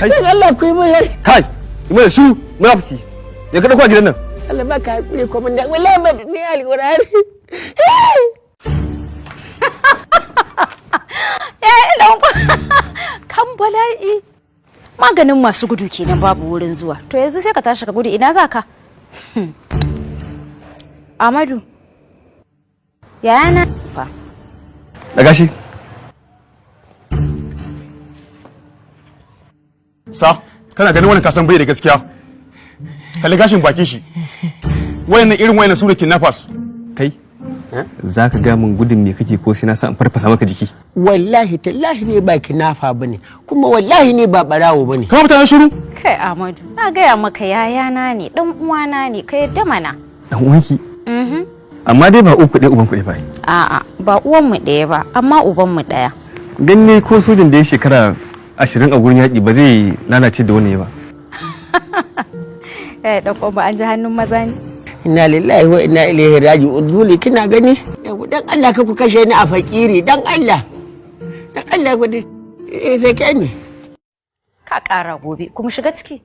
Dan Allah ku yi min rai. Kai, yi mana shu munafiki. Me ka dauko a gidan nan? Allah baka hakuri, komanda. Wallahi ba ni, alqur'ani. Eh, dan kan bala'i. Maganin masu gudu kenan, babu wurin zuwa. To yanzu sai ka tashi ka gudu, ina za ka? Amadu. Yayana fa. Daga shi. Sa kana ganin wani kasan bai da gaskiya. Kalli gashin bakin shi. Wayannan irin wayannan su ne kidnappers. Kai, za ka ga min gudun me kake ko sai na sa in farfasa maka jiki? Wallahi tallahi ne ba kinafa bane, kuma wallahi ne ba barawo bane. Kama mutane shiru. Kai Amadu, na gaya maka yayana ne, dan uwana ne, ka yadda mana. Dan uwanki? Mhm. Amma dai ba uku ɗaya uban kuɗi ba ai. A'a, ba uwan mu ɗaya ba, amma uban mu ɗaya. Ganne ko sojan da ya shekara 20 a gurin yaƙi ba zai lalace da wani ba. Eh, dan uwan an ji hannun maza ne. Inna lillahi wa inna ilaihi raji'un. Dole kina gani? Yau, dan Allah ka ku kashe ni a fakiri, dan Allah. Dan Allah ku sai kai ni. Ka ƙara gobe, kuma shiga ciki.